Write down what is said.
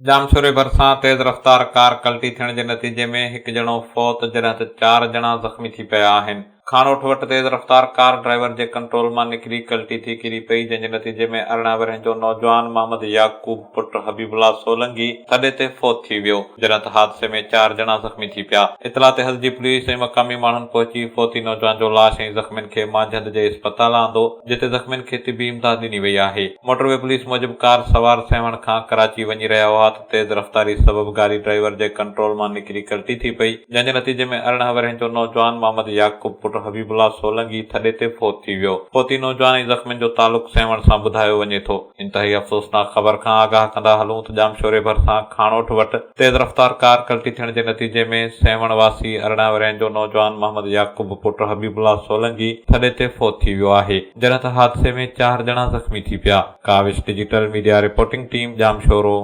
ڄامشوري ڀرسان تيز رفتار ڪار ڪلٽي ٿيڻ جي نتيجي ۾ هڪ ڄڻو فوت جڏهن ته چار ڄڻا زخمي ٿي پيا آهن. کاڻوٺ وٽ تيز رفتار ڪار ڊرائيور جي ڪنٽرول مان نڪري ڪلٽي ٿي ڪري پئي جنهن جي نتيجي ۾ 18 ورهين جو نوجوان محمد يعقوب پٽ حبيب الله سولنگي ٿڏي تي فوت ٿي ويو جڏهن ته حادثي ۾ چار ڄڻا زخمي ٿي پيا. اطلاع تي هلجي پوليس ۽ مقامي ماڻهن پهچي فوتي نوجوان جو لاش ۽ زخمين کي مانجهند جي اسپتال آندو جتي زخمين کي طبي امداد ڏني وئي آهي. موٽر وي پوليس موجب ڪار سوار سيوهڻ کان ڪراچي وڃي رهيا هئا ته تيز رفتاري سبب گاڏي ڊرائيور جي ڪنٽرول مان نڪري ڪلٽي ٿي پئي، جنهن جي نتيجي ۾ 18 ورهين جو نوجوان محمد يعقوب پٽ حبيب الله سولنگي ٿڏي تي فوت ٿي ويو. فوتي نوجوان ۽ زخمين جو تعلق سيوهڻ سان ٻڌايو وڃي ٿو. انتهائي افسوسناڪ خبر کان آگاهه ڪندا هلون ته ڄامشوري ڀرسان کاڻوٺ وٽ تيز رفتار ڪار ڪلٽي ٿيڻ جي نتيجي ۾ سيوهڻ واسي 18 ورهين جو نوجوان محمد يعقوب پٽ حبيب الله سولنگي ٿڏي تي فوت ٿي ويو آهي. جڏهن ته حادثي ۾ چار ڄڻا زخمي ٿي پيا. Kawish digital media reporting team Jamshoro.